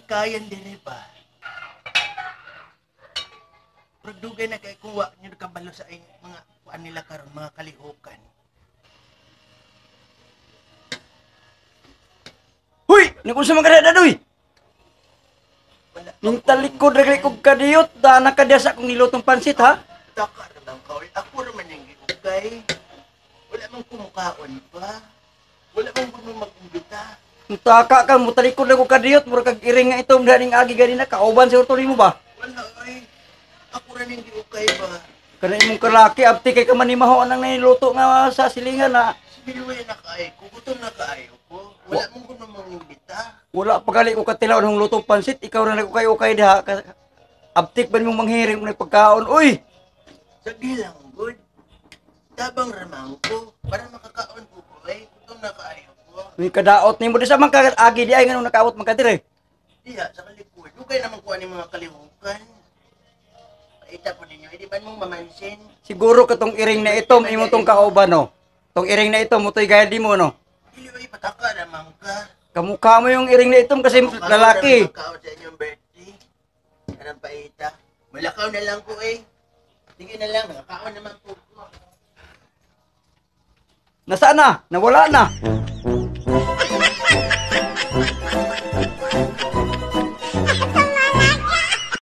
Likayan dire ba? Pero dugay na kay kuwa nyo kabalo sa mga kuan nila karon, mga kalihukan. Huy! Nakunsa man ka dadoy? Wala. Ning talikod ra kog kadiyot, dana ka diya sa akong nilutong pansit ha. Taka ra bang ka? Oy, ako ra man yung giugay. Wala man kumukaon pa. Wala man kuno mag-imbita. Mutaka ka, mutalikod ra kog kadiyot, mura kag iring nga itom diha ning agi ganina kauban siguro to nimo ba? Wala ay. Ako ra ning giugay ba? Kana imong kalaki abti kay ka manimaho anang niluto nga sa silingan na. Sibiluy na kaayo ko, gutom na kaayo ko. Wala man kuno mag-imbita. Wala pa gali ko katilaw ng lutong pansit, ikaw ra nagukay-ukay diha. Abtik ba nimong manghiring mo pagkaon? Uy! Sige lang, good. Tabang ramang ko para makakaon ko ko ay gutom na kaayo ko. May kadaot nimo di sa man ka agi di ay nganong nakaabot man ka dire. Diha sa kalikod. Dugay naman kuha ni mga kalihukan. Paita po ninyo, hindi ba mong mamansin? Siguro katong iring na itom imo tong kauban no. Tong iring na itom mo to'y gayad mo no. Dili ay pataka naman ka. Kamukha mo yung iring na itom kasi Karon lalaki. na magkaon sa inyong birthday. Anong paita? Malakaw na lang ko eh. Sige na lang, nakakaon naman po ko. Nasaan na? Nawala na.